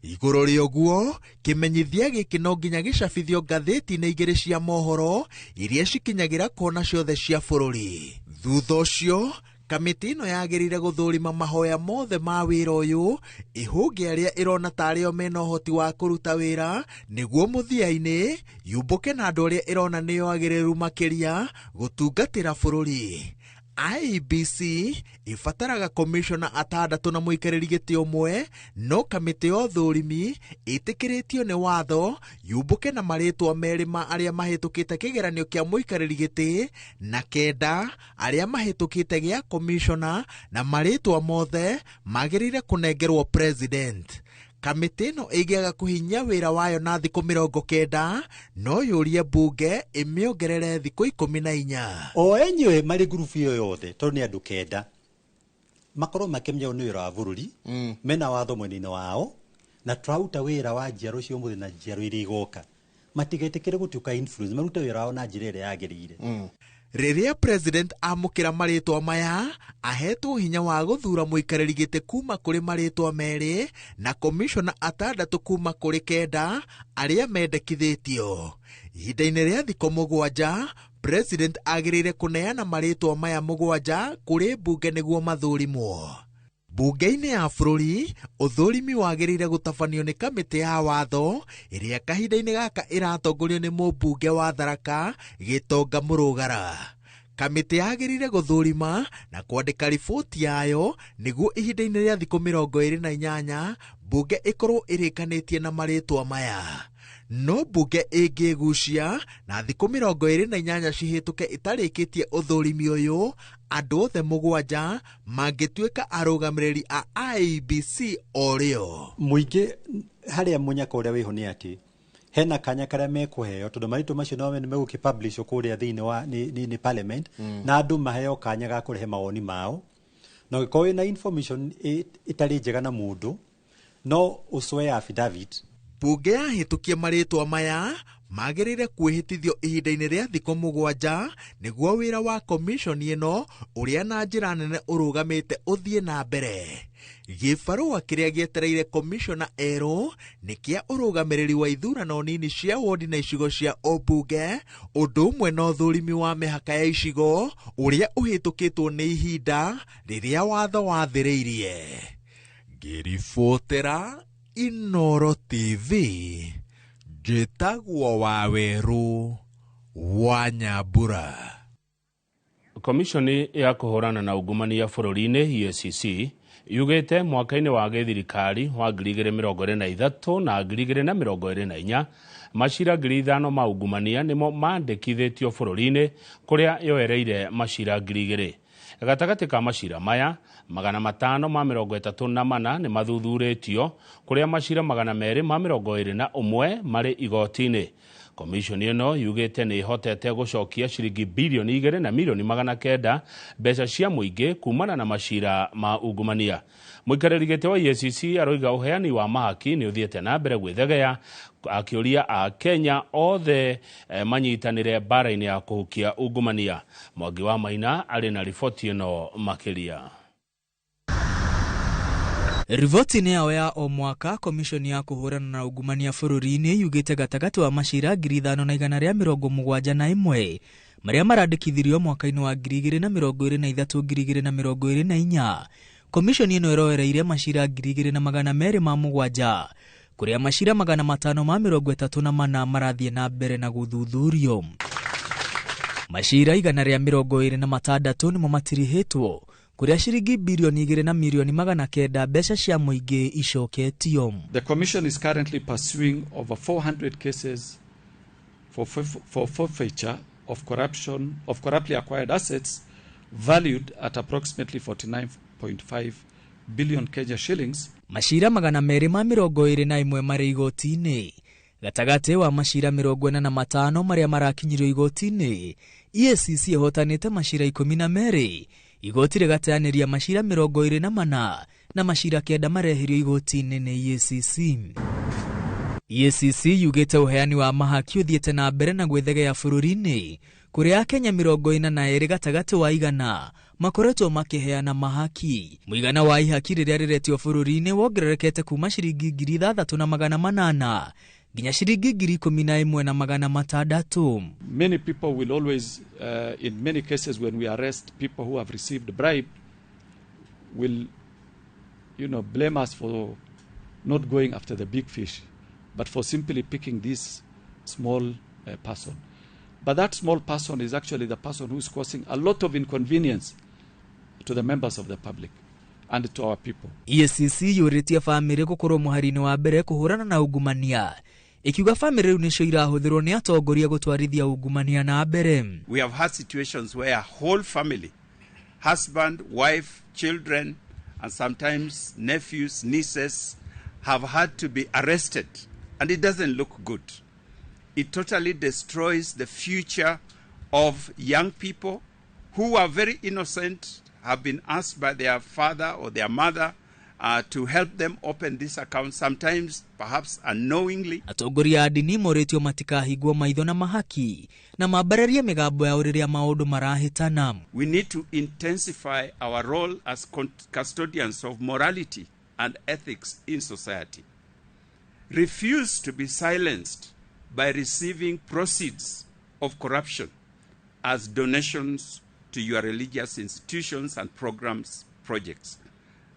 Igũrũ rĩa ũguo, kĩmenyithia gĩkĩ no nginya gĩcabithio ngathĩti-inĩ igĩrĩ cia mohoro iria cikinyagĩra kona ciothe cia bũrũri. Thutha ũcio, kamĩtĩ ĩno yagĩrĩire gũthũrima mahoya mothe ma wĩra ũyũ, ĩhũnge arĩa ĩrona ta arĩo mena ũhoti wa kũruta wĩra, nĩguo mũthia-inĩ yũmbũke na andũ arĩa ĩrona nĩo agĩrĩru makĩria gũtungatĩra bũrũri. IEBC ĩbataraga komishona atandatũ na mũikarĩri gĩtĩ ũmwe, no kamĩtĩ ya ũthũrimi ĩtĩkĩrĩtio nĩ watho yũmbũke na marĩtwa merĩ ma arĩa mahĩtũkĩte kĩgeranio kĩa mũikarĩri gĩtĩ na 9 arĩa mahĩtũkĩte gĩa komishona, na marĩtwa mothe magĩrĩire kũnengerwo president. Kamĩtĩ ĩno ĩngĩaga kũhinyia wĩra wayo na thikũ 90, no yũrie mbunge ĩmĩongerere thikũ 14. O enyewe marĩ ngurubu ĩyo yothe, tondũ nĩ andũ 9, makorwo makĩmenya ũyũ nĩ wĩra wa bũrũri, mena watho mwena-inĩ wao, na tũraruta wĩra wa njiaro cia ũmũthĩ na njiaro iria igoka. Matigetĩkĩre gũtuĩka influence, marute wĩra wao na njĩra ĩrĩa yagĩrĩire. Rĩrĩa president amũkĩra marĩtwa maya, ahetwo hinya wa gũthura mũikarĩri gĩtĩ kuma kũrĩ marĩtwa merĩ na komishona atandatũ kuma kũrĩ 9 arĩa mendekithĩtio. Ihinda-inĩ rĩa thikũ 7, president agĩrĩire kũneana marĩtwa maya 7 kũrĩ mbunge nĩguo mathurimwo. Mbunge-inĩ ya bũrũri, ũthũrimi wagĩrĩire gũtabanio nĩ kamĩtĩ ya watho ĩrĩa kahinda-inĩ gaka ĩratongorio nĩ mũmbunge wa Tharaka Gĩtonga Mũrũgara. Kamĩtĩ yagĩrĩire gũthũrima na kwandĩka riboti yayo nĩguo ihinda-inĩ rĩa thikũ 28 mbunge ĩkorwo ĩrĩkanĩtie na marĩtwa maya. No mbunge ĩngĩgucia na thikũ 28 cihĩtũke ĩtarĩkĩtie ũthũrimi ũyũ, andũ othe 7 mangĩtuĩka arũgamĩrĩri a IEBC o rĩo. Mũingĩ harĩa mũnyaka ũrĩa wĩho nĩ atĩ hena kanya karĩa mekũheo, tondũ marĩtwa macio no nĩ megũkĩ-publish kũrĩa thĩinĩ wa nĩ parliament, na andũ maheo kanya ga kũrehe mawoni mao. Na ũngĩkorwo wĩna information ĩtarĩ njega na mũndũ, no ũcoe affidavit. Mbunge yahĩtũkia marĩtwa maya magĩrĩire kwĩhĩtithio ihinda-inĩ rĩa thikũ 7 nĩguo wĩra wa komishoni ĩno ũrĩa na njĩra nene ũrũgamĩte ũthiĩ na mbere. Gĩbarũa kĩrĩa gĩetereire komishona erũ nĩ kĩa ũrũgamĩrĩri wa ithurano nini cia wodi na icigo cia ũmbunge, ũndũ ũmwe na ũthũrimi wa mĩhaka ya icigo ũrĩa ũhĩtũkĩtwo nĩ ihinda rĩrĩa watho wathĩrĩirie. Ngĩribotera Inoro TV, njĩtagwo Wawerũ wa Nyambura. Komishoni ya kũhũrana na ungumania bũrũri-inĩ EACC yugĩte mwaka-inĩ wa gĩthirikari wa 2023 na 2024 macira 5,000 ma ungumania nĩmo mandĩkithĩtio bũrũri-inĩ, kũrĩa yoereire macira 2,000. Gatagatĩ ka macira maya 534 nĩ mathuthurĩtio, kũrĩa macira 221 marĩ igoti-inĩ. Komishoni ĩno yugĩte nĩ ĩhotete gũcokia ciringi bilioni 2 na milioni 900 mbeca cia mũingĩ kumana na macira ma ungumania. Mũikarĩri gĩtĩ wa EACC aroiga ũheani wa mahaki nĩ ũthiĩte na mbere gwĩthegea, akĩũria a Kenya othe manyitanĩre mbara-inĩ ya kũhukia ungumania. Mwangi wa Maina arĩ na riboti ĩno makĩria. Riboti-inĩ yao ya o mwaka, komishoni ya kũhũrana na ungumania bũrũri-inĩ yugĩte gatagatĩ wa macira 5171 marĩa marandĩkithirio mwaka-inĩ wa 2023 2024, komishoni ĩno ĩroereire macira 2207, kũrĩa macira 534 marathiĩ na mbere na gũthuthurio. Macira 126 nĩmo matirihĩtwo, kũrĩa ciringi bilioni 2 na milioni 900 mbeca cia mũingĩ icoketio. The commission is currently pursuing over 400 cases for forfeiture of corruption of corruptly acquired assets valued at approximately 49.5 billion Kenya shillings. Macira 221 marĩ igoti-inĩ. Gatagatĩ wa macira 45 marĩa marakinyirio igoti-inĩ, EACC ĩhotanĩte macira 12, igoti rĩgateanĩria macira 24 na macira 9 marehirio igoti-inĩ nĩ EACC. EACC yugĩte ũheani wa mahaki ũthiĩte na mbere na gwĩthegea bũrũri-inĩ, Kũrĩa Akenya 42 gatagatĩ wa 100 makoretwo makĩheana mahaki. Mũigana wa ihaki rĩrĩa rĩretio bũrũri-inĩ wongererekete kuma ciringi 6,800 nginya ciringi 11,600. Many people will always, in many cases when we arrest people who have received bribe, will, blame us for not going after the big fish, but for simply picking this small person. But that small person is actually the person who is causing a lot of inconvenience to the members of the public and to our people. EACC yũrĩtie bamĩrĩ gũkorwo mũhari-inĩ wa mbere kũhũrana na ungumania, ikiuga bamĩrĩ rĩu nĩcio irahũthĩrwo nĩ atongoria gũtwarithia ungumania na mbere. We have had situations where a whole family, husband, wife, children, and sometimes nephews, nieces, have had to be arrested, and it doesn't look good. It totally destroys the future of young people who are very innocent, have been asked by their father or their mother to help them open this account, sometimes perhaps unknowingly. Atongoria a ndini morĩtio matikahingwo maitho na mahaki na mambararie mĩgambo yao rĩrĩa maũndũ marahĩtana. We need to intensify our role as custodians of morality and ethics in society. Refuse to be silenced by receiving proceeds of corruption as donations to your religious institutions and programs, projects,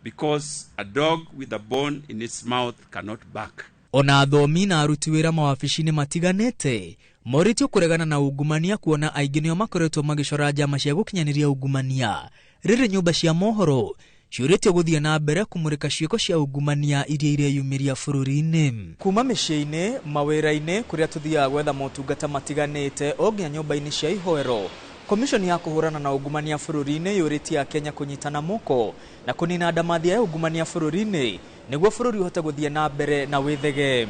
because a dog with a bone in its mouth cannot bark. Ona athomi na aruti wĩra mawabici-inĩ matiganĩte morĩtio kũregana na ungumania, kuona aingĩ nĩo makoretwo magĩcora njama cia gũkinyanĩria ungumania. Rĩrĩ nyũmba cia mohoro ciũrĩtio gũthiĩ na mbere kũmũrĩka ciĩko cia ungumania iria ireyumĩria bũrũri-inĩ. Kuma mĩciĩ-inĩ, mawĩra-inĩ, kũrĩa tũthiaga gwetha motungata matiganĩte, o nginya nyũmba-inĩ cia ihoero, Komishoni ya kũhũrana na ungumania bũrũri-inĩ yũrĩtie Akenya kũnyitana moko na kũnina ndamathia ya ungumania bũrũri-inĩ nĩguo bũrũri ũhote gũthiĩ na mbere na wĩthege.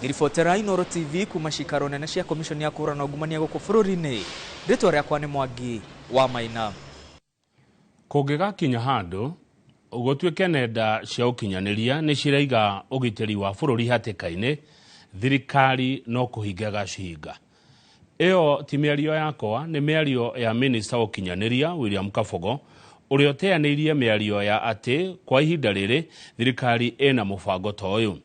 Ngĩribotera Inooro TV kuma cikaro nene cia Komishoni ya kũhũrana na ungumania gũkũ bũrũri-inĩ, rĩtwa rĩakwa nĩ Mwangi wa Maina. Kũngĩgakinya handũ gũtuĩke nenda cia ũkinyanĩria nĩ ciraiga ũgitĩri wa bũrũri hatĩka-inĩ, thirikari no kũhinga ĩgacihinga. Ĩyo ti mĩario yakwa, nĩ mĩario ya minista wa ũkinyanĩria William Kabogo, ũrĩa ũteanĩirie mĩario ya atĩ kwa ihinda rĩrĩ thirikari ĩna mũbango ta ũyũ.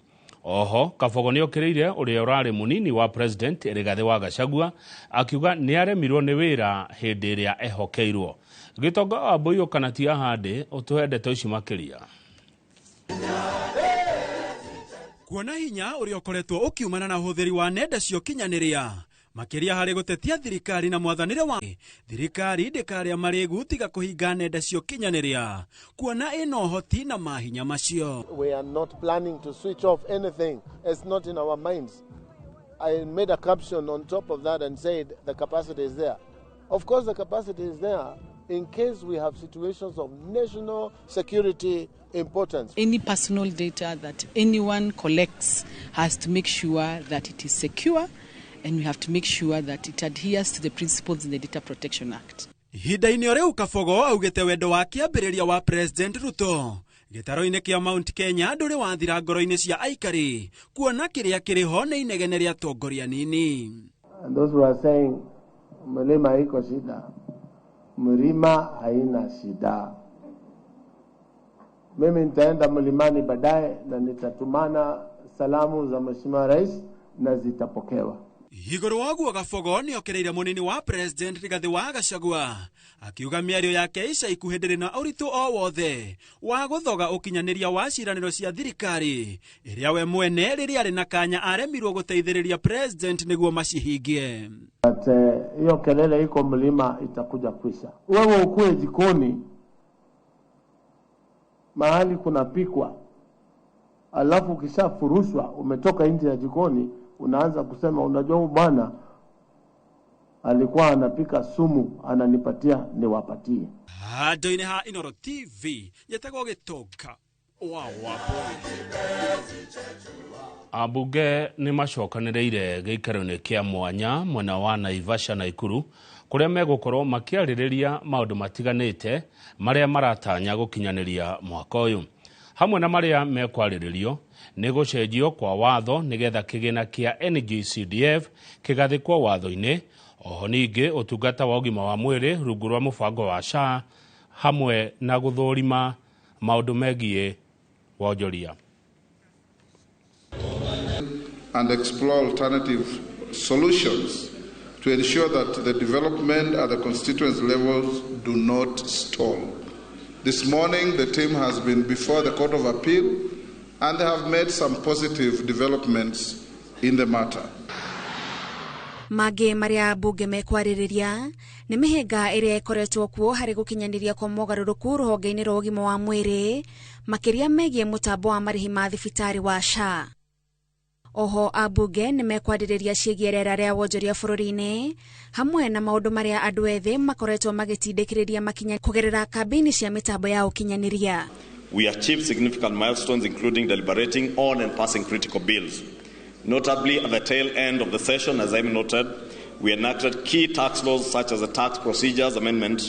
Oho Kabogo nĩ okĩrĩire ũrĩa ũrarĩ mũnini wa president Rigathĩ wa Gachagua, akiuga nĩ aremirwo nĩ wĩra hĩndĩ ĩrĩa ehokeirwo. Gĩtonga wa Mbũiyũ kana ti ahande, ũtũhe ndeto ici makĩria. Kuona hinya ũrĩa ũkoretwo ũkiumana na ũhũthĩri wa nenda cia ũkinyanĩria makĩria harĩ gũtetia thirikari na mwathanĩre wa thirikari ndĩkarĩa marĩgu tiga kũhinga nenda cia ũkinyanĩria kuona ĩna ũhoti na mahinya macio. We are not planning to switch off anything. It's not in our minds. I made a caption on top of that and said the capacity is there. Of course the capacity is there in case we have situations of national security importance. Any personal data that anyone collects has to make sure that it is secure, and we have to make sure that it adheres to the principles in the Data Protection Act. Ihinda-inĩ o rĩu Kabogo augĩte wendo wa kĩambĩrĩria wa President Ruto gĩtaro-inĩ kĩa Mount Kenya ndũrĩ wathira ngoro-inĩ cia aikari kuona kĩrĩa kĩrĩ ho nĩ inegene rĩa atongoria nini. And those who are saying mlima iko shida, mlima haina shida. Mimi nitaenda mlimani baadaye na nitatumana salamu za Mheshimiwa Rais na zitapokewa. Igũrũ wa ũguo Kabogo nĩokereire mũnini wa President Rigathĩ wa Gachagua akiuga mĩario yake ica ikuhĩ ndĩrĩ na ũritũ o wothe wa gũthoga ũkinyanĩria wa ciĩranĩro cia thirikari ĩrĩa we mwene rĩrĩa arĩ na kanya aremirwo gũteithĩrĩria President nĩguo macihingie. But hiyo kelele iko mlima itakuja kwisha. Wewe ukue jikoni mahali kunapikwa, alafu ukishafurushwa umetoka nje ya jikoni unaanza kusema unajua huyu bwana alikuwa anapika sumu ananipatia niwapatie. Handũ-inĩ ha Inooro TV njetagwo Gĩtonga wa Wambũi. Ambunge nĩ macokanĩrĩire gĩikaro-inĩ kĩa mwanya mwena wa Naivasha na Nakuru kũrĩa megũkorwo makĩarĩrĩria maũndũ matiganĩte marĩa maratanya gũkinyanĩria mwaka ũyũ. Hamwe na marĩa mekwarĩrĩrio nĩ gũcenjio kwa watho nĩgetha kĩgĩna kĩa NGCDF kĩgathĩkwo watho-inĩ, Oho ningĩ ũtungata wa ũgima wa mwĩrĩ rungu rwa mũbango wa SHA hamwe na gũthũrima maũndũ megiĩ wonjoria. And explore alternative solutions to ensure that the development at the constituency levels do not stall. This morning, the team has been before the Court of Appeal and they have made some positive developments in the matter. Mangĩ marĩa mbunge mekwarĩrĩria nĩ mĩhĩnga ĩrĩa ĩkoretwo kuo harĩ gũkinyanĩria kwa mogarũrũku rũhonge-inĩ rwa ũgima wa mwĩrĩ, makĩria megiĩ mũtambo wa marĩhi ma thibitarĩ wa SHA. Oho ambunge nĩ mekwarĩrĩria ciĩgiĩ rĩera rĩa wonjoria bũrũri-inĩ hamwe na maũndũ marĩa andũ ethĩ makoretwo magĩtindĩkĩrĩria makinya kũgerera kambĩini cia mĩtambo ya ũkinyanĩria. We achieved significant milestones including deliberating on and passing critical bills. Notably, at the tail end of the session, as I noted, we enacted key tax laws such as the Tax Procedures Amendment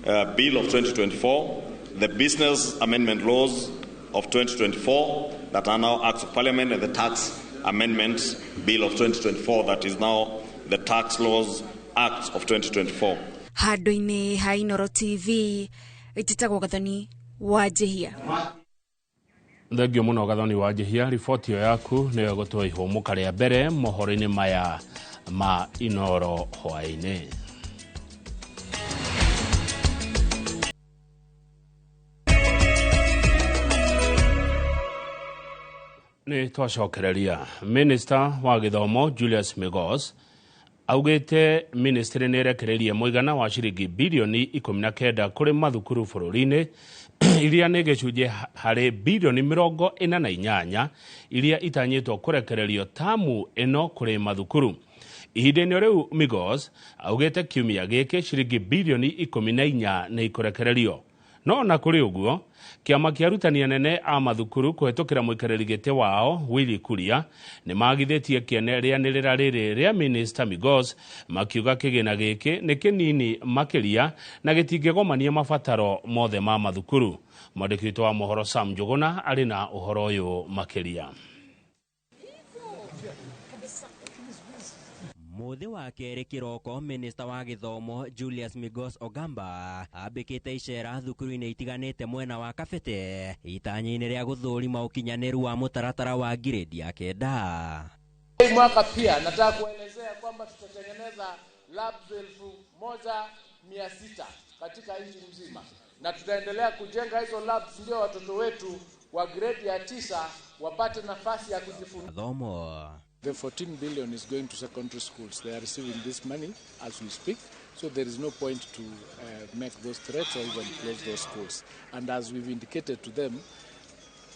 Bill of 2024, the Business Amendment Laws of 2024 that are now Acts of Parliament, and the Tax Amendment Bill of 2024 that is now the Tax Laws Act of 2024. Handũ-inĩ ha Inooro TV, njĩtagwo Gathoni wa Njihia. Thengio mũno Gathoni wa Njihia, riboti ĩyo yaku nĩyo ĩgũtũhe ihũmũka rĩa mbere mohoro-inĩ maya ma Inooro hwaĩ-inĩ. Nĩ twacokereria. Minister wa gĩthomo Julius Migos augĩte ministry nĩ ĩrekereirie mũigana wa ciringi bilioni 19 kũrĩ mathukuru bũrũri-inĩ iria nĩ gĩcunjĩ harĩ bilioni 48 iria itanyĩtwo kũrekererio tamu ĩno kũrĩ mathukuru. Ihinda-inĩ rĩu Migos augĩte kiumia gĩkĩ ciringi bilioni 14 nĩ ikũrekererio. No na kũrĩ ũguo, kĩama kĩa arutani anene a mathukuru kũhetũkĩra mũikarĩri gĩtĩ wao Willy Kuria nĩ magithĩtie kĩene rĩanĩrĩra rĩrĩ rĩa Minister Migos makiuga kĩgĩna gĩkĩ nĩ kĩnini makĩria na gĩtingĩgomania mabataro mothe ma mathukuru. Mwandĩki witũ wa mohoro Sam Njuguna arĩ na ũhoro ũyũ makĩria. Mũthĩ wa kerĩ kĩroko, Minister wa gĩthomo Julius Migos Ogamba ambĩkĩte icera thukuru-inĩ itiganĩte mwena wa Kabete itanya-inĩ rĩa gũthũrima ũkinyanĩru wa mũtaratara wa grade ya 9. Hii mwaka pia nataka kuelezea kwamba tutatengeneza labs 1600 katika nchi mzima, na tutaendelea kujenga hizo labs ndio watoto wetu wa grade ya 9 wapate nafasi ya kujifunza. The 14 billion is going to secondary schools. They are receiving this money as we speak, so there is no point to make those threats or even close those schools. And as we've indicated to them,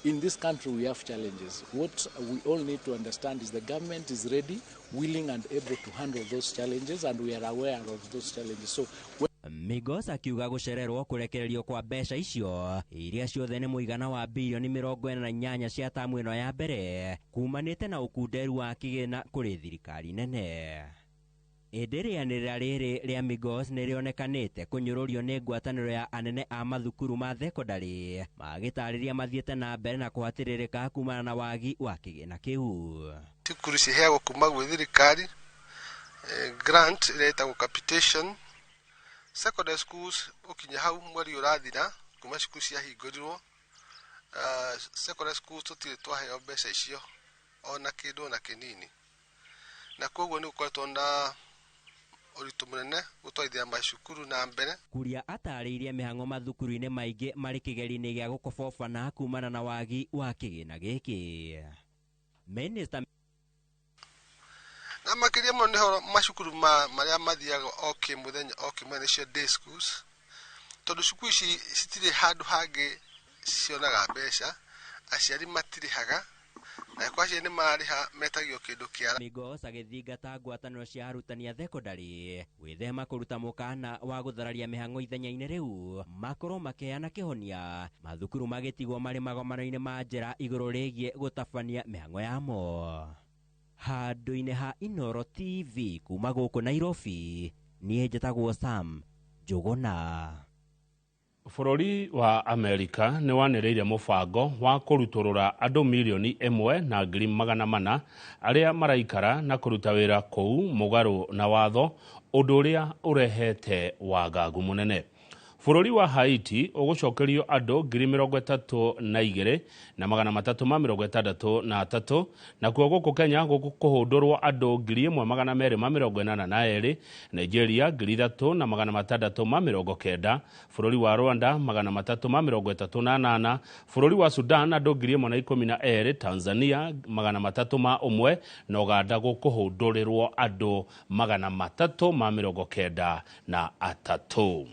in this country we have challenges. What we all need to understand is the government is ready, willing and able to handle those challenges, and we are aware of those challenges. So Migos akiuga gũcererwo kũrekererio kwa mbeca icio iria ciothe nĩ mũigana wa bilioni 48 cia tamu ĩno ya mbere kumanĩte na ũkunderu wa kĩgĩna kũrĩ thirikari nene. Ĩndĩ rĩanĩrĩra rĩrĩ rĩa Migos nĩ rĩonekanĩte kũnyũrũrio nĩ ngwatanĩro ya anene a mathukuru ma thekondarĩ magĩtarĩria mathiĩte na mbere na kũhatĩrĩrĩka kumana na wagi wa kĩgĩna kĩu. Cukuru ciheagwo kuma gwĩ thirikari grant ĩrĩa ĩtagwo capitation. Secondary schools ukinya hau mweri urathira kuma cukuru ciahingũrirwo, secondary schools tũtirĩ twaheo mbeca icio ona kĩndũ ona kĩnini, na koguo nĩ gũkoretwo na ũritũ mũnene gũtwarithia macukuru na mbere. Kuria atarĩirie mĩhang'o mathukuru-inĩ maingĩ marĩ kĩgerio-inĩ gĩa gũkobobana kumana na wagi wa kĩgĩna gĩkĩ. Minister na makĩria mũno nĩho macukuru marĩa mathiaga o kĩmũthenya o kĩmũthenya nĩcio day schools, tondũ cukuru ici citirĩ handũ hangĩ cionaga mbeca, aciari matirĩhaga, na kwa aciari nĩ mararĩha metagio kĩndũ kĩa. Migos agĩthingata ngwatanĩro cia arutani a thekondarĩ gwĩthema kũruta mũkana wa gũthararia mĩhang'o ithenya-inĩ rĩu makorwo makĩheana kĩhonia mathukuru magĩtigwo marĩ magomano-inĩ ma njĩra igũrũ rĩgiĩ gũtabania mĩhang'o yamo. Handũ-inĩ ha Inooro TV kuma gũkũ Nairobi, niĩ njĩtagwo Sam Njuguna. Bũrũri wa Amerika nĩ wanĩrĩire mũbango wa kũrutũrũra andũ 1,400,000 arĩa maraikara na kũruta wĩra kũu mũgarũ na watho, ũndũ ũrĩa ũrehete wagagu mũnene. Bũrũri wa Haiti ũgũcokerio andũ 32,363, nakuo gũkũ Kenya kũhũndũrwo andũ 1,282, Nigeria 3,690, bũrũri wa Rwanda 338, bũrũri wa Sudan andũ 1,012, Tanzania 301, na Uganda gũkũhũndũrĩrwo andũ 393.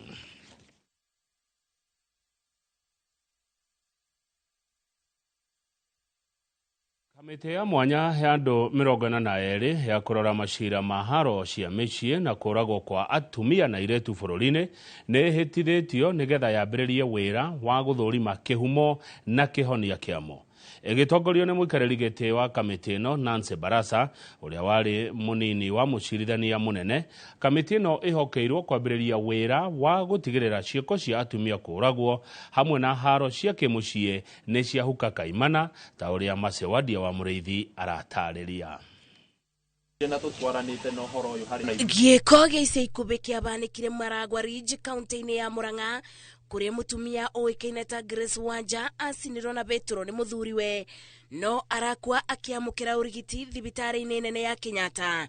Kamĩtĩ ya mwanya ya andũ 42 ya kũrora macira ma haro cia mĩciĩ na kũragwo kwa atumia na airĩtu bũrũri-inĩ nĩ ĩhĩtithĩtio nĩgetha yambĩrĩrie wĩra wa gũthũrima kĩhumo na kĩhonia kĩamo. Ĩgĩtongorio nĩ mũikarĩri gĩtĩ wa kamĩtĩ ĩno Nancy Barasa, ũrĩa warĩ mũnini wa mũcirithania mũnene. Kamĩtĩ ĩno ĩhokeirwo kwambĩrĩria wĩra wa gũtigĩrĩra ciĩko cia atumia kũragwo hamwe na haro cia kĩmũciĩ nĩ ciahuka kaimana, ta ũrĩa Macewadia wa Mũrĩithi aratarĩria. Gĩko gĩa ica ikuhĩ kĩabanĩkire Maragwa Ridge kaunti-inĩ ya Murang'a, kũrĩa mũtumia ũĩkaine ta Grace Wanja acinirwo na betũrũ nĩ mũthuriwe, no arakua akĩamũkĩra ũrigiti thibitarĩ-inĩ nene ya Kenyatta.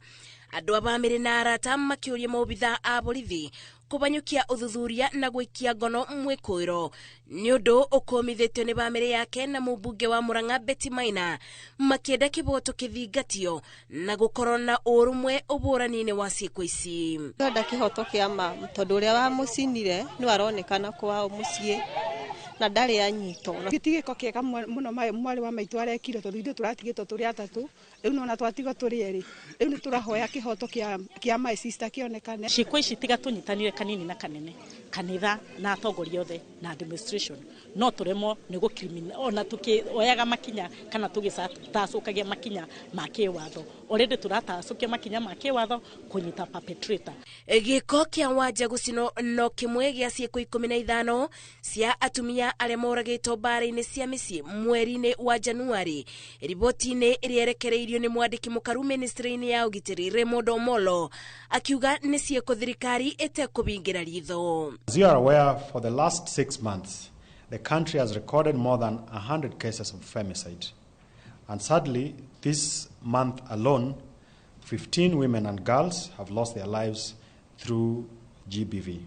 Andũ a bamĩrĩ na arata makĩũria maobitha a borithi kũbanyũkia ũthuthuria na gũikia ngono mwĩkũĩro nĩ ũndũ ũkũmithĩtio nĩ bamĩrĩ yake na mũmbunge wa Murang'a Betty Maina, makĩenda kĩboto kĩthingatio na gũkorwo na ũrũmwe ũbũrani-inĩ wa ciĩko ici. Ndĩrenda kĩhoto kĩa ma tondũ ũrĩa wamũcinire nĩ aronekana kwao mũciĩ na ndarĩ anyitwo. Ti gĩko kĩega mũno mwarĩ wa maitũ arekire tondũ ithuĩ tũratigĩtwo tũrĩ atatũ, rĩu nona twatigwo tũrĩ erĩ, rĩu nĩ tũrahoya kĩhoto kĩa my sister kĩonekane. Ciĩko ici tiga tũnyitanire kanini na kanene, kanitha na atongoria othe na administration, no tũremwo nĩ gũkrimina ona tũkĩoyaga makinya kana tũgĩtacũkagia makinya ma kĩwatho. Already tũratacũkia makinya ma kĩwatho kũnyita perpetrator. Gĩko kĩa Wanja gũcinwo no kĩmwe gĩa ciĩko 15 cia atumia arĩa moragĩtwo mbara-inĩ cia mĩciĩ mweri-inĩ wa Januari. Riboti-inĩ ĩrĩa ĩrekereirio nĩ mwandĩki mũkaru ministry-inĩ ya ũgitĩri Raymond Omolo, akiuga nĩ ciĩko thirikari ĩtekũbingĩra ritho. As you are aware, for the last 6 months, the country has recorded more than 100 cases of femicide. And sadly, this month alone, 15 women and girls have lost their lives through GBV.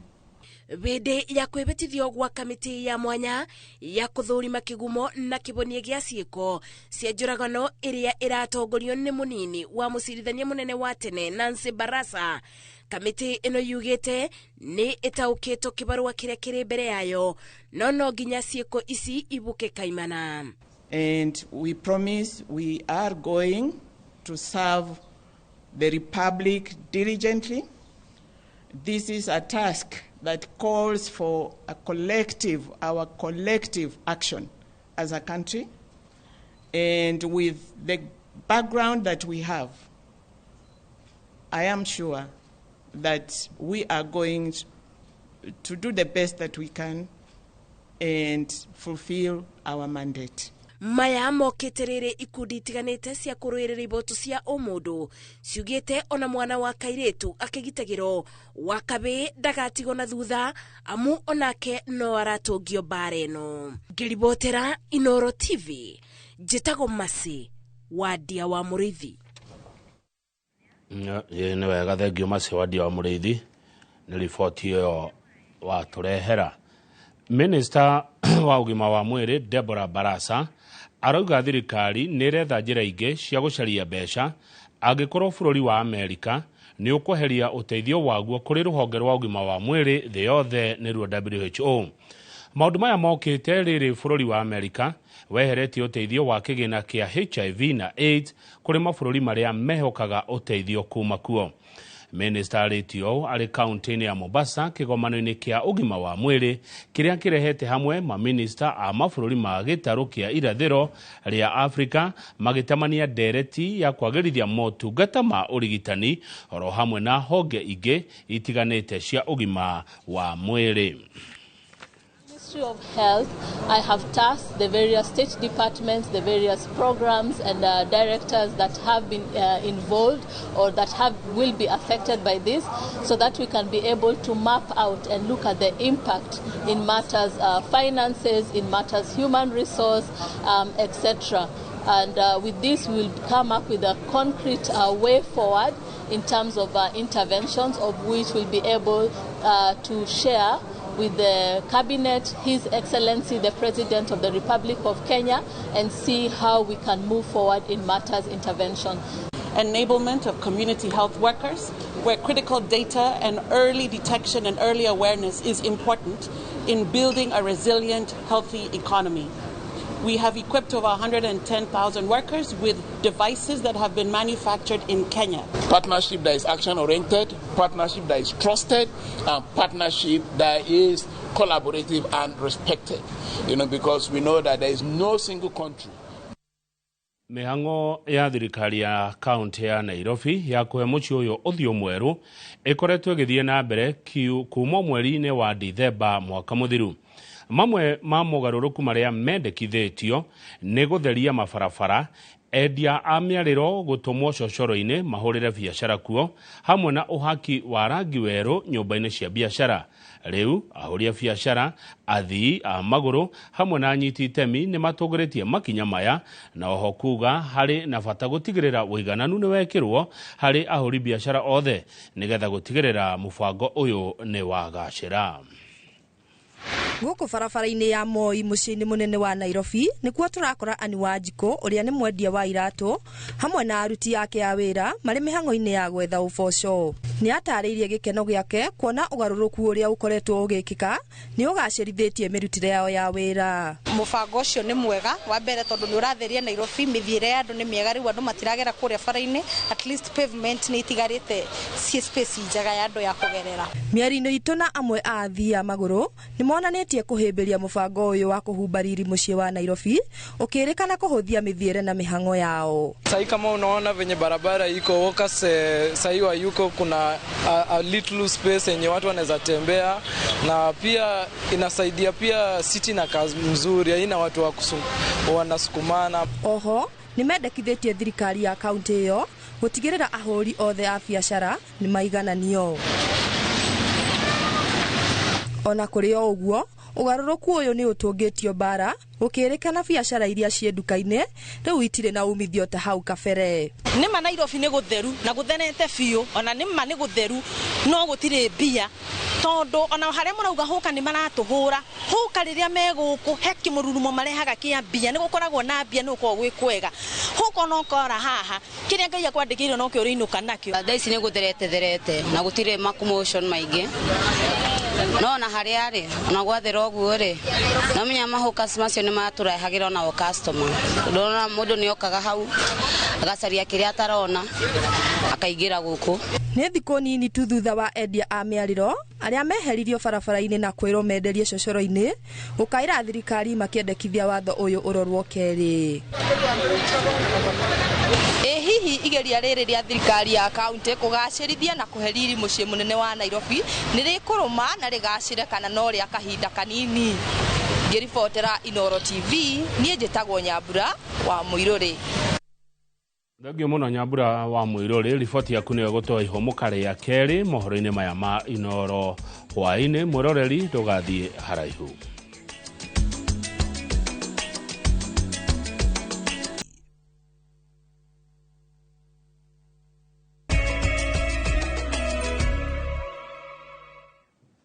Bĩndĩ ya kwĩbĩtithio gwa kamĩtĩ ya mwanya ya kũthũrima kĩgumo na kĩbonia gĩa ciĩko cia njũragano ĩrĩa ĩratongorio nĩ mũnini wa mũcirithania mũnene wa tene Nancy Barasa, kamĩtĩ ĩno yugĩte nĩ ĩtaũkĩtwo kĩbarũa kĩrĩa kĩrĩ mbere yayo, no no nginya ciĩko ici ibuke kaimana. And we promise we are going to serve the Republic diligently. This is a task that calls for a collective, our collective action as a country. And with the background that we have, I am sure that we are going to do the best that we can and fulfill our mandate. Maya mokĩte rĩrĩ ikundi itiganĩte cia kũrũĩrĩra iboto cia ũmũndũ ciugĩte ona mwana wa kairĩtu akĩgitagĩrwo wa kabĩ ndagatigwo na thutha, amu onake no aratũngio mbara ĩno. Ngĩribotera Inoro TV, njĩtagwo Masi Wandia wa Mũrĩithi. Nĩ wega, thengio Masi Wandia wa Mũrĩithi nĩ riboti ĩyo watũrehera. Minister wa ũgima wa mwĩrĩ Deborah Barasa arauga thirikari nĩ ĩretha njĩra ingĩ cia gũcaria mbeca angĩkorwo bũrũri wa Amerika nĩ ũkweheria ũteithio waguo kũrĩ rũhonge rwa ũgima wa mwĩrĩ thĩ yothe nĩruo WHO. Maũndũ maya mokĩte rĩrĩ bũrũri wa Amerika weheretie ũteithio wa kĩgĩna kĩa HIV na AIDS kũrĩ mabũrũri marĩa mehokaga ũteithio kuma kuo. Minister arĩtio arĩ kaunti-inĩ ya Mombasa kĩgomano-inĩ kĩa ũgima wa mwĩrĩ kĩrĩa kĩrehete hamwe maminista a mabũrũri ma gĩtarũ kĩa irathĩro rĩa Afrika magĩtamania ndereti ya kwagĩrithia motungata ma ũrigitani oro hamwe na honge ingĩ itiganĩte cia ũgima wa mwĩrĩ. Ministry of Health, I have tasked the various state departments, the various programs and directors that have been involved or that will be affected by this, so that we can be able to map out and look at the impact in matters finances, in matters human resource, etc. And with this, we will come up with a concrete way forward in terms of interventions, of which we'll be able to share with the Cabinet, His Excellency the President of the Republic of Kenya, and see how we can move forward in matters intervention. Enablement of community health workers, where critical data and early detection and early awareness is important in building a resilient, healthy economy. We have equipped over 110,000 workers with devices that have been manufactured in Kenya. Partnership that is action-oriented, partnership that is trusted, and partnership that is collaborative and respected. You know, because we know that there is no single country. Mĩhang'o ya thirikari ya kaunti ya Nairobi ya kũhe mũciĩ ũyũ ũthiũ mwerũ ĩkoretwo ĩgĩthiĩ na mbere kuma mweri-inĩ wa Dithemba mwaka mũthiru. Mamwe ma mogarũrũku marĩa mendekithĩtio nĩ gũtheria mabarabara, endia a mĩarĩro gũtũmwo cocoro-inĩ mahũrĩre biacara kuo, hamwe na ũhaki wa rangi werũ nyũmba-inĩ cia biacara. Rĩu ahũri a biacara, athii a magũrũ hamwe na anyiti itemi nĩ matũgĩrĩtie makinya maya, na oho kuga harĩ na bata gũtigĩrĩra ũigananu nĩ wekĩrwo harĩ ahũri biacara othe nĩgetha gũtigĩrĩra mũbango ũyũ nĩ wagacĩra. Gũkũ barabara-inĩ ya Moi mũciĩ-inĩ mũnene wa Nairobi nĩkuo tũrakora Anne Wanjikũ ũrĩa nĩ mwendia wa iratũ hamwe na aruti ake a wĩra marĩ mĩhang'o-inĩ ya gwetha ũboco. Nĩ atarĩirie gĩkeno gĩake kuona ũgarũrũku ũrĩa ũkoretwo ũgĩkĩka nĩ ũgacĩrithĩtie mĩrutĩre yao ya wĩra. Mũbango ũcio nĩ mwega wa mbere tondũ nĩ ũratheria Nairobi, mĩthiĩre ya andũ nĩ mĩega, rĩu andũ matiragera kũrĩa bara-inĩ, at least pavement nĩ itigarĩte ciĩ space njega ya andũ ya kũgerera. Mĩario-inĩ itũ na amwe a athii a magũrũ nĩ monanĩtie kũhĩmbĩria mũbango ũyũ wa kũhumba riri mũciĩ wa Nairobi ũkĩrĩkana kũhũthia mĩthiĩre na mĩhang'o yao. Sahi kama unaona venye barabara iko walkers, sahi wa yuko kuna a little space yenye watu wanaweza tembea, na pia inasaidia pia city na kazi mzuri, haina watu wa wanasukumana. Oho nĩ mendekithĩtie thirikari ya kaunti ĩyo gũtigĩrĩra ahũri othe a biacara nĩ maigananio. Ona kũrĩ o ũguo, ũgarũrũku ũyũ nĩ ũtũngĩtio mbara gũkĩrĩkana biacara iria ciĩ nduka-inĩ rĩu itirĩ na umithio ta hau kabere. Nĩma Nairobi nĩ gũtheru na gũtherete biũ, ona nĩma nĩ gũtheru no gũtirĩ mbia, tondũ ona harĩa mũrauga hũka nĩ maratũhũra hũka rĩrĩa me gũkũ he kĩmũrurumo marehaga kĩa mbia, nĩ gũkoragwo na mbia, nĩ gũkoragwo gwĩ kwega. Hũka ona ũkora haha kĩrĩa Ngai akwandĩkĩire nokĩo ũrĩinũka nakĩo. Thaa ici nĩ gũtherete therete na gũtirĩ makomotion maingĩ, no na harĩa rĩ ona gwathera ũguo rĩ no menya mahũka macio nĩ matũrehagĩra ona o customer, ndona mũndũ nĩ okaga hau agacaria kĩrĩa atarona akaingĩra gũkũ. Nĩ thikũ nini tu thutha wa endia a mĩarĩro arĩa meheririo barabara-inĩ na kwĩrwo menderie cocoro-inĩ gũkaĩra thirikari makĩendekithia watho ũyũ ũrorwo kerĩ. Ĩ hihi igeria rĩrĩ rĩa thirikari ya kaunti kũgacĩrithia na kũhe riri mũciĩ mũnene wa Nairobi nĩ rĩkũrũma na rĩgacĩre kana no rĩa kahinda kanini? Ngĩribotera Inooro TV, niĩ njĩtagwo Nyambura wa Mũirũrĩ. Thengio mũno Nyambura wa Mũirũrĩ, riboti yaku nĩyo gũtoa ihũmũka rĩa kerĩ mohoro-inĩ maya ma Inooro hwaĩ-inĩ. Mwĩroreri ndũgathiĩ haraihu.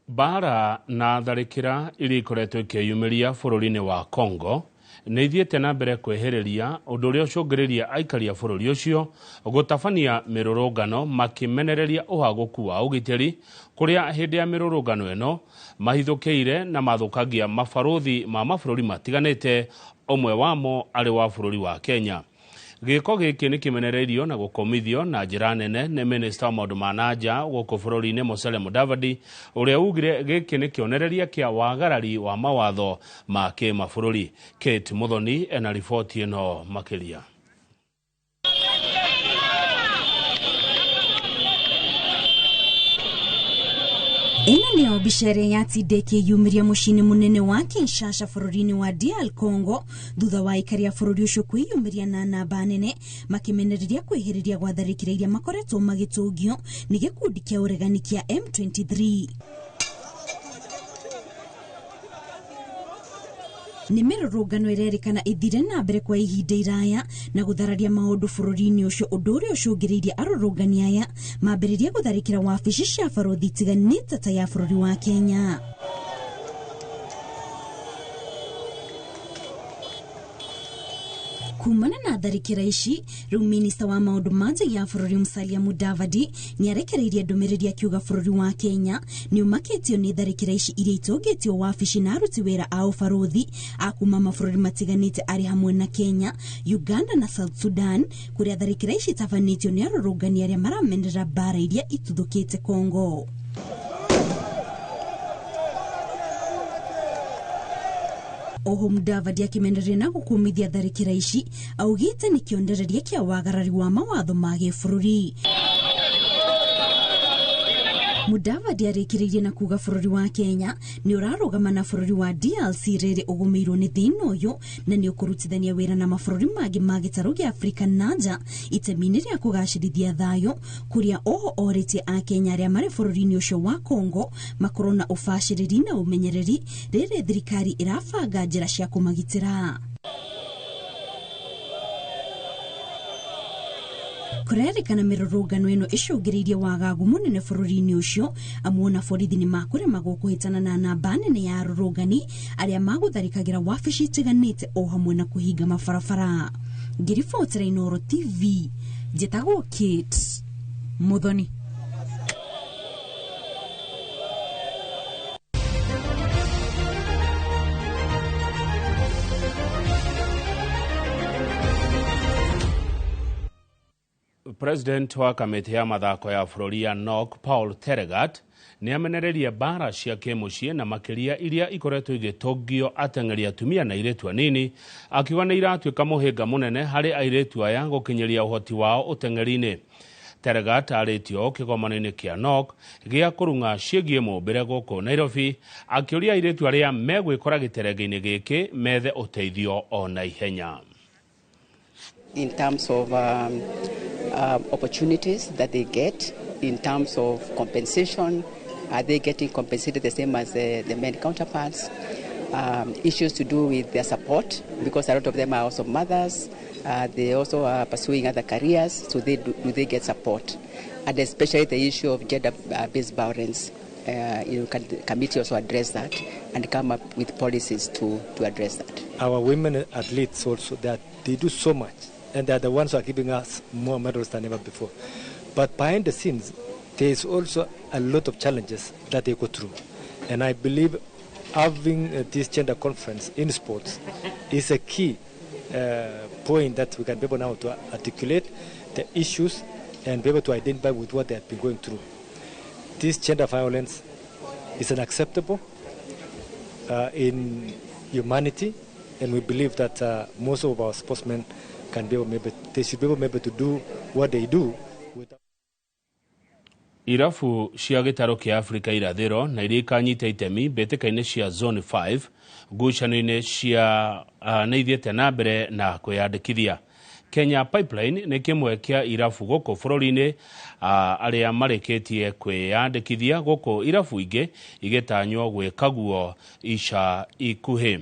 Mbara na tharĩkĩra iria ikoretwo ikĩyumĩria bũrũri-inĩ wa Congo nĩ ithiĩte na mbere kwĩhĩrĩria, ũndũ ũrĩa ũcũngĩrĩria aikari a bũrũri ũcio gũtabania mĩrũrũngano makĩmenereria ũhagũku wa ũgitĩri, kũrĩa hĩndĩ ya mĩrũrũngano ĩno mahithũkĩire na mathũkangia mabarũthi ma mabũrũri matiganĩte, ũmwe wamo arĩ wa bũrũri wa Kenya. Gĩko gĩkĩ nĩ kĩmenereirio na gũkomithio na njĩra nene nĩ minista wa maũndũ ma na nja gũkũ bũrũri-inĩ Musalia Mudavadi, ũrĩa ugire gĩkĩ nĩ kĩonereria kĩa wagarari wa mawatho ma kĩmabũrũri. Kate Muthoni ena riboti ĩno makĩria. Ĩno Nĩyo mbica ĩrĩa yatinda ĩkĩyumĩria mũciĩ-inĩ mũnene wa Kinshasa bũrũri-inĩ wa DR Congo thutha wa aikari a bũrũri ũcio kwĩyumĩria na namba nene makĩmenereria kwĩhĩrĩria gwa tharĩkĩra iria makoretwo magĩtũngio nĩ gĩkundi kĩa ũregani kĩa M23. Nĩ mĩrũrũngano ĩrerĩkana ĩthire na mbere kwa ihinda iraya na gũthararia maũndũ bũrũri-inĩ ũcio, ũndũ ũrĩa ũcũngĩrĩirie arũrũngani aya mambĩrĩrie gũtharĩkĩra wabici cia barũthi itiganĩte ta ya bũrũri wa Kenya. Kumana na tharĩkĩra ici, rĩu minista wa maũndũ ma nja ya bũrũri Musalia Mudavadi nĩarekereirie ndũmĩrĩri akiuga bũrũri wa Kenya nĩũmakĩtio nĩ tharĩkĩra ici iria itũngĩtio wabici na aruti wĩra a ũbarũthi a kuma mabũrũri matiganĩte arĩ hamwe na Kenya, Uganda na South Sudan, kũrĩa tharĩkĩra ici itabanĩtio nĩ arũrũngani arĩa maramenerera mbara iria ituthũkĩte Congo. Oho Mudavadi akĩmenereria na gũkũmithia tharĩkĩra ici augĩte nĩ kĩonereria kĩa wagarari wa mawatho ma gĩbũrũri. Mudavadi arĩkĩrĩirie na kuga bũrũri wa Kenya nĩ ũrarũgama na bũrũri wa DRC rĩrĩ ũgũmĩirwo nĩ thĩna ũyũ na nĩ ũkũrutithania wĩra na mabũrũri mangĩ ma gĩtarũ gĩa Afrika na nja itemi-inĩ rĩa kũgacĩrithia thayũ, kũrĩa oho orĩtie akenya arĩa marĩ bũrũri-inĩ ũcio wa Congo makorwo na ũbacĩrĩri na ũmenyereri rĩrĩ thirikari ĩrabanga njĩra cia kũmagitĩra. Kũrerĩkana mĩrũrũngano ĩno ĩcũngĩrĩirie wagagu mũnene bũrũri-inĩ ũcio, amu ona borithi nĩ makũremagwo kũhĩtana na namba nene ya arũrũngani arĩa magũtharĩkagĩra wabici itiganĩte o hamwe na kũhinga mabarabara. Ngĩribotera Inooro TV, njĩtagwo Kate Muthoni. President wa kamĩtĩ ya mathako ya bũrũri ya NOC Paul Tergat nĩ amenererie mbara cia kĩmũciĩ na makĩria iria ikoretwo igĩtũngio ateng'eri atumia na airĩtu anini, akiuga nĩ iratuĩka mũhĩnga mũnene harĩ airĩtu aya gũkinyĩria ũhoti wao ũteng'eri-inĩ. Tergat arĩtio kĩgomano-inĩ kĩa NOC gĩa kũrung'a ciĩgiĩ mũmbĩre gũkũ Nairobi, akĩũria airĩtu arĩa megwĩkora gĩterenge-inĩ gĩkĩ methe ũteithio o na ihenya. In terms of opportunities that they get, in terms of compensation, are they getting compensated the same as the men counterparts? Issues to do with their support, because a lot of them are also mothers, they also are pursuing other careers, so do they get support? And especially the issue of gender-based violence, can the committee also address that and come up with policies to address that? Our women athletes also, that they do so much, and they are the ones who are giving us more medals than ever before. But behind the scenes, there is also a lot of challenges that they go through. And I believe having this gender conference in sports is a key point that we can be able now to articulate the issues and be able to identify with what they have been going through. This gender violence is unacceptable in humanity, and we believe that most of our sportsmen can be able, maybe, they should be able maybe to do what they do. Irabu cia gĩtarũ kĩa Afrika irathĩro na iria ikanyita itemi mbĩtĩka-inĩ cia Zone 5 ngucanio-inĩ cia nĩ ithiĩte na mbere na kwĩyandĩkithia. Kenya Pipeline nĩ kĩmwe kĩa irabu gũkũ bũrũri-inĩ arĩa marĩkĩtie kwĩyandĩkithia gũkũ irabu ingĩ igĩtanywo gwĩka guo ica ikuhĩ.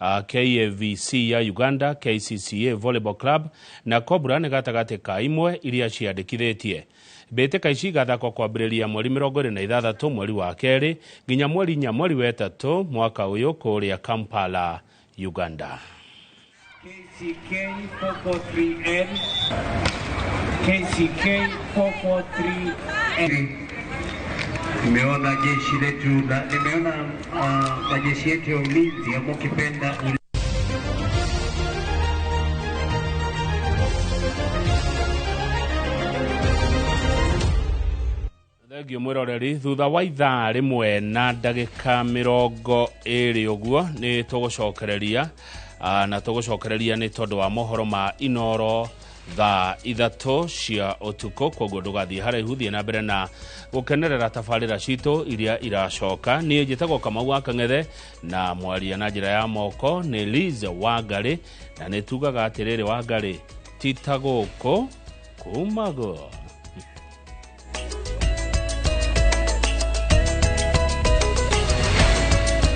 KAVC ya Uganda, KCCA Volleyball Club na Cobra nĩ gatagatĩ ka imwe iria ciandĩkithĩtie. Mbĩtĩka ici igathakwo kwambĩrĩria mweri 26 mweri wa kerĩ nginya mweri 4 mweri wa 3 mwaka ũyũ kũrĩa Kampala, Uganda. KCK 443N, KCK 443N. Nimeona jeshi letu na nimeona majeshi yetu ya ulinzi ambao kipenda Thengio mwiroreri, thutha wa ithaa rĩmwe na ndagĩka 20 ũguo nĩ tũgũcokereria, na tũgũcokereria nĩ tondũ wa mohoro ma Inooro Thaa 3 cia ũtukũ. Koguo ndũgathiĩ haraihu, thiĩ na mbere na gũkenerera tabarĩra citũ iria iracoka. Niĩ njĩtagwo Kamau wa Kang'ethe, na mwaria na njĩra ya moko nĩ Liz Wangarĩ, na nĩ tugaga atĩrĩrĩ, Wangarĩ, ti ta gũkũ kumagwo.